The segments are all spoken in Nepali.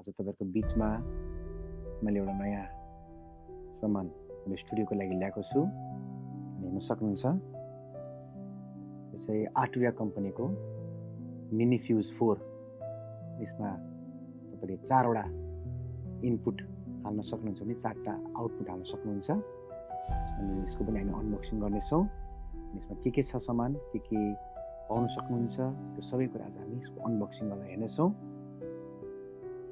आज तपाईहरुको बीचमा मैले एउटा नयाँ सामान मैले स्टुडियोको लागि ल्याएको छु। हेर्न सक्नुहुन्छ। यो चाहिँ आर्टुरिया कम्पनीको मिनी फ्युज 4। यसमा तपाईले 4 वटा इनपुट हाल्न सक्नुहुन्छ भने 4 टा आउटपुट हाल्न सक्नुहुन्छ। अनि यसको पनि हामी अनबक्सिङ गर्ने छौं। यसमा के छ सामान, के पाउन सक्नुहुन्छ, त्यो सबै कुरा आज हामी यसको अनबक्सिङ गरेर हेर्ने छौं।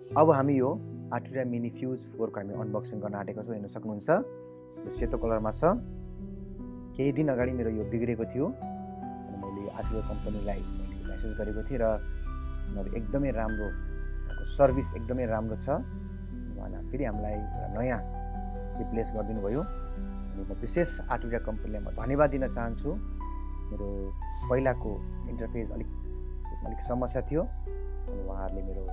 अब हामी यो आर्टुरिया मिनी फ्युज 4 को हामी अनबक्सिङ गर्न आँटेको छौं। हेर्न सक्नुहुन्छ। यो सेतो कलरमा छ। केही दिन अगाडि मेरो यो बिग्रेको थियो अनि मैले आर्टुरिया कम्पनीलाई मेसेज गरेको थिएँ र उनीहरु एकदमै राम्रो सर्भिस एकदमै राम्रो छ। उहाँले फेरि हामीलाई एउटा नयाँ रिप्लेस गरिदिनु भयो। अनि म विशेष आर्टुरिया कम्पनीलाई म धन्यवाद दिन चाहन्छु। मेरो पहिलाको इन्टरफेस त्यसमा अलिक समस्या थियो अनि उहाँहरूले मेरो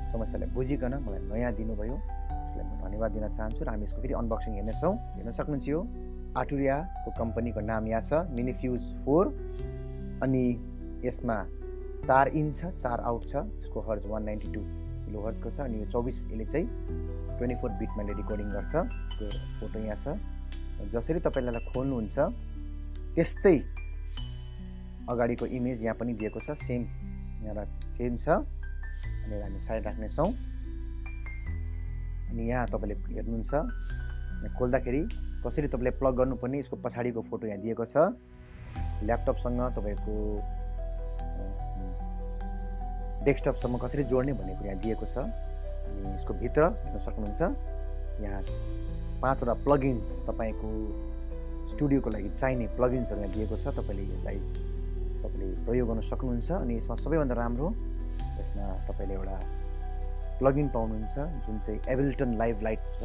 समस्यालाई बुझिकन मलाई नयाँ दिनुभयो। त्यसलाई म धन्यवाद दिन चाहन्छु र हामी यसको फेरि अनबक्सिङ हेर्ने छौं। हेर्न सक्नुहुन्छ। यो आर्टुरियाको कम्पनीको नाम यहाँ छ, मिनी फ्युज 4। अनि यसमा 4 इन छ, 4 आउट छ। यसको हर्ज 192 किलोहर्ज को छ अनि यो 24 यसले चाहिँ 24 बिटमा रेकर्डिङ गर्छ। यसको फोटो यहाँ छ। जसरी तपाईले खोल्नुहुन्छ त्यस्तै अगाडिको इमेज यहाँ पनि दिएको छ। सेम यहाँ सेम छ। अनि हामी साइड राख्ने छौं। अनि यहाँ तपाईले हेर्नुहुन्छ खोल्दाखेरि कसरी तपाईले प्लग गर्नुपर्ने यसको पछाडीको फोटो यहाँ दिएको छ। ल्यापटप सँग तपाईको डेस्कटप सम्म कसरी जोड्ने भन्ने कुरा यहाँ दिएको छ। अनि यसको भित्र हेर्न सक्नुहुन्छ। यहाँ 5 वटा प्लगइन्स तपाईको स्टुडियोको लागि चाहिने प्लगइन्सहरु यहाँ दिएको छ। तपाईले यसलाई प्रयोग गर्न सक्नुहुन्छ। अनि यसमा सबैभन्दा राम्रो यसमा तपाईले एउटा प्लगइन पाउनुहुन्छ जुन चाहिँ एबल्टन लाइभ लाइट छ।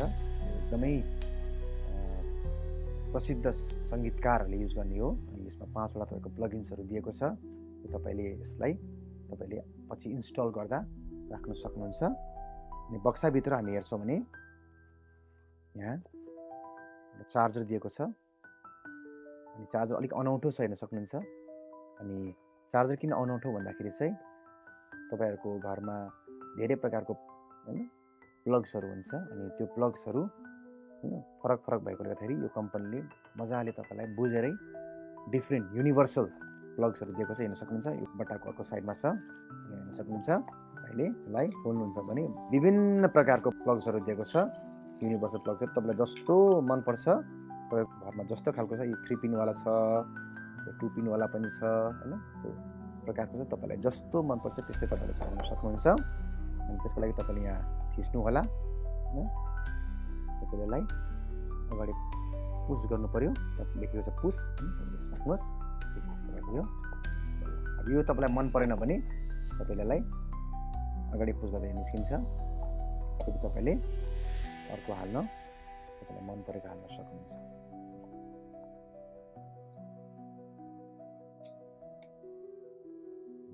एकदमै प्रसिद्ध संगीतकारहरूले युज गर्ने हो। अनि यसमा 5 वटा तपाईको प्लगइन्सहरु दिएको छ। तपाईले यसलाई पछि इन्स्टल गर्दा राख्न सक्नुहुन्छ। अनि बक्सा भित्र हामी हेर्छौं भने यहाँ एउटा चार्जर दिएको छ। अनि चार्जर अलिक अनौठो छ, हेर्न सक्नुहुन्छ। अनि चार्जर किन अनौठो भन्दाखेरि चाहिँ तपाईहरुको घरमा धेरै प्रकारको प्लग्सहरु हुन्छ। अनि त्यो प्लग्सहरु फरक भएकोले गर्दाखेरि यो कम्पनीले मजाले तपाईलाई बुझेरै डिफरेन्ट युनिभर्सल प्लग्सहरु दिएको छ। हेर्न सक्नुहुन्छ। यो बट्टाको अर्को साइडमा छ। हेर्न सक्नुहुन्छ। अहिले यसलाई खोल्नुहुन्छ भने विभिन्न प्रकारको प्लग्सहरु दिएको छ। युनिभर्सल प्लग्सहरु तपाईलाई जस्तो मन पर्छ, तपाईको घरमा जस्तो खालको छ। यो 3 पिन वाला छ, यो 2 पिन वाला पनि छ, हैन। सो प्रकारको छ। तपाईलाई जस्तो मन पर्छ त्यस्तै तपाईले चलाउन सक्नुहुन्छ। अनि त्यसको लागि तपाईले यहाँ थिच्नु होला, हैन। तपाईलाई अगाडि पुश गर्नु पर्यो। लेखेको छ पुश, राख्नुस्। अब यो तपाईलाई मन परेन भने तपाईलाई अगाडि पुश गर्दा निस्किन्छ। फेरि तपाईले अर्को हाल्न तपाईलाई मन परेको हाल्न सक्नुहुन्छ।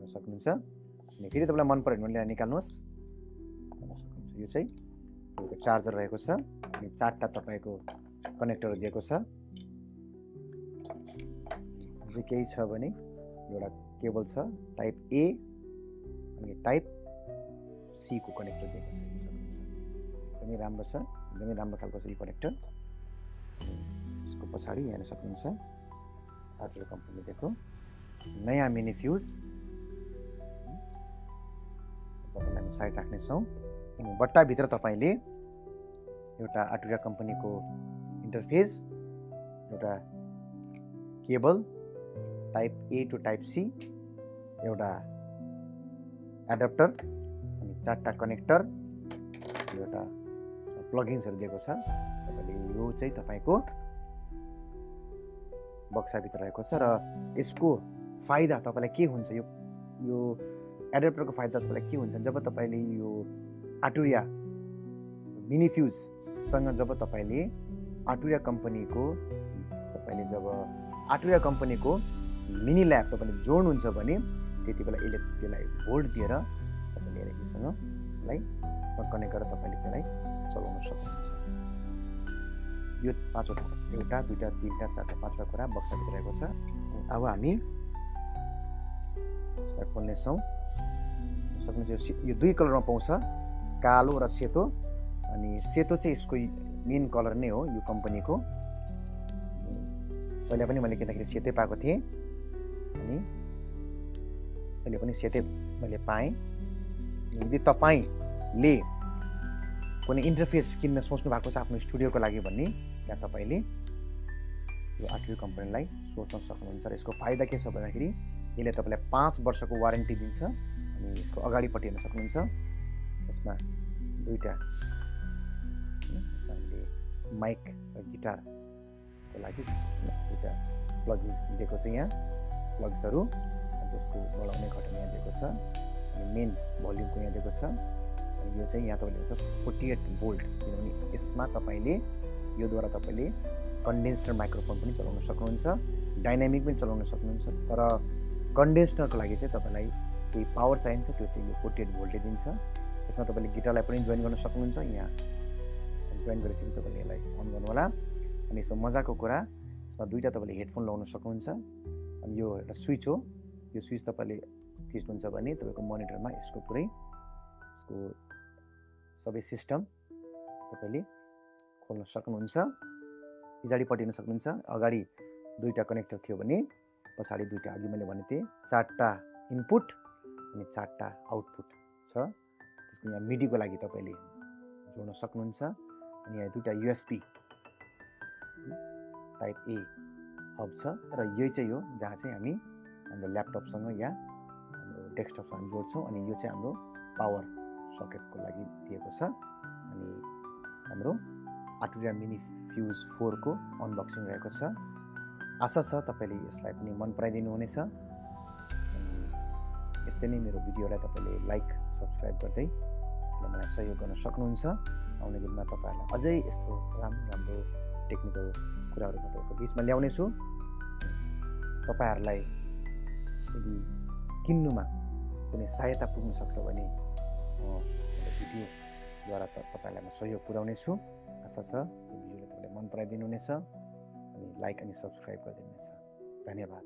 सक्नुहुन्छ। अनि फेरि तपाईलाई मन परेन भने निकाल्नुस्। सक्नुहुन्छ। यो चाहिँ तपाईको चार्जर रहेको छ। अनि 4 टा तपाईको कनेक्टरहरु दिएको छ। जो केही छ भने एउटा केबल छ टाइप ए अनि टाइप सी को कनेक्टर दिएको छ। सक्नुहुन्छ। एकदमै राम्रो छ। एकदमै राम्रो खालको छ यो कनेक्टर। यसको पछाडी हेर्न सक्नुहुन्छ। आर्टुरिया कम्पनीले दिएको नयाँ मिनी फ्युज हामी साइड राख्ने छौं। अनि बट्टा भित्र तपाईले एउटा आर्टुरिया कम्पनीको इन्टरफेस, एउटा cable type A to type C, एउटा एडाप्टर, अनि 4 टा कनेक्टर, एउटा प्लगइन्सहरु दिएको छ। तपाईले यो चाहिँ तपाईको बक्सा भित्र रहेको छ। र यसको फाइदा तपाईलाई के हुन्छ, यो एडाप्टरको फाइदा तपाईलाई के हुन्छ, जब तपाईले यो आर्टुरिया मिनी फ्युज सँग जब तपाईले आर्टुरिया कम्पनीको मिनी ल्याब तपाईले जोड्नुहुन्छ भने त्यतिबेला यसले त्यसलाई भोल्ट दिएर तपाईले यससँग यसमा कनेक्ट गरेर तपाईले त्यसलाई चलाउन सक्नुहुन्छ। यो 5 वटा, एउटा, दुईटा, तीनटा, चारटा, 5 वटा कुरा बक्सा भित्र रहेको छ। अब हामी यसलाई खोल्ने छौं। सक्नुहुन्छ। यो 2 कलरमा पाउँछ। कालो र सेतो, अनि सेतो चाहिँ यसको मेन कलर नै हो यो कम्पनीको। पहिला पनि मैले किनकि सेतै पाएको थिएँ, अनि अहिले पनि सेतै मैले पाएँ। यदि तपाईँले कुनै इन्टरफेस किन्न सोच्नु भएको छ आफ्नो स्टुडियोको लागि भन्ने, त्यहाँ तपाईँले यो आर्टुरियो कम्पनीलाई सोच्न सक्नुहुन्छ। र यसको फाइदा के छ भन्दाखेरि यसले तपाईँलाई 5 वर्षको वारेन्टी दिन्छ। अनि यसको अगाडिपट्टि हेर्न सक्नुहुन्छ, यसमा दुईवटा यसमा हामीले माइक र गिटारको लागि दुईवटा प्लगइन्स दिएको छ। यहाँ प्लग्सहरू, अनि त्यसको बढाउने घटाउने यहाँ दिएको छ, अनि मेन भोल्युमको यहाँ दिएको छ। अनि यो चाहिँ यहाँ तपाईँले हुन्छ 48 भोल्ट, किनभने यसमा तपाईँले योद्वारा तपाईँले कन्डेन्सर माइक्रोफोन पनि चलाउन सक्नुहुन्छ, डाइनामिक पनि चलाउन सक्नुहुन्छ। तर कन्डेन्सरको लागि चाहिँ तपाईँलाई केही पावर चाहिन्छ, त्यो चाहिँ यो 48 भोल्टले दिन्छ। यसमा तपाईँले गिटारलाई पनि जोइन गर्न सक्नुहुन्छ। यहाँ जोइन गरेपछि तपाईँले यसलाई अन गर्नु होला। अनि यसमा मजाको कुरा, यसमा दुईवटा तपाईँले हेडफोन लगाउन सक्नुहुन्छ। अनि यो एउटा स्विच हो, यो स्विच तपाईँले थिच्नुहुन्छ भने तपाईँको मोनिटरमा यसको पुरै यसको सबै सिस्टम तपाईँले खोल्न सक्नुहुन्छ। पछाडिपट्टि हेर्न सक्नुहुन्छ, अगाडि दुईवटा कनेक्टर थियो भने पछाडि दुईवटा, अघि मैले भनेको थिएँ 4टा इनपुट अनि 4टा आउटपुट छ। त्यसको यहाँ मिडीको लागि तपाईँले जोड्न सक्नुहुन्छ। अनि यहाँ दुईवटा USB टाइप A हब छ, र यही चाहिँ हो जहाँ चाहिँ हामी हाम्रो ल्यापटपसँग या हाम्रो डेस्कटपसँग हामी जोड्छौँ। अनि यो चाहिँ हाम्रो पावर सकेटको लागि दिएको छ। अनि हाम्रो आर्टुरियो मिनी फ्युज 4 को अनबक्सिङ रहेको छ। आशा छ तपाईँले यसलाई पनि मन पराइदिनु हुनेछ। अनि यस्तै नै मेरो भिडियोलाई तपाईँले लाइक सब्सक्राइब गर्दै मलाई सहयोग गर्न सक्नुहुन्छ। आउने दिनमा तपाईँहरूलाई अझै यस्तो राम्रो टेक्निकल कुराहरू म तपाईँको बिचमा ल्याउनेछु। तपाईँहरूलाई यदि किन्नुमा कुनै सहायता पुग्न सक्छ भने मेरो भिडियोद्वारा तपाईँलाई म सहयोग पुर्याउनेछु। आशा छ यो भिडियोलाई तपाईँले मन पराइदिनु हुनेछ, अनि लाइक अनि सब्सक्राइब गरिदिनु हुनेछ। धन्यवाद।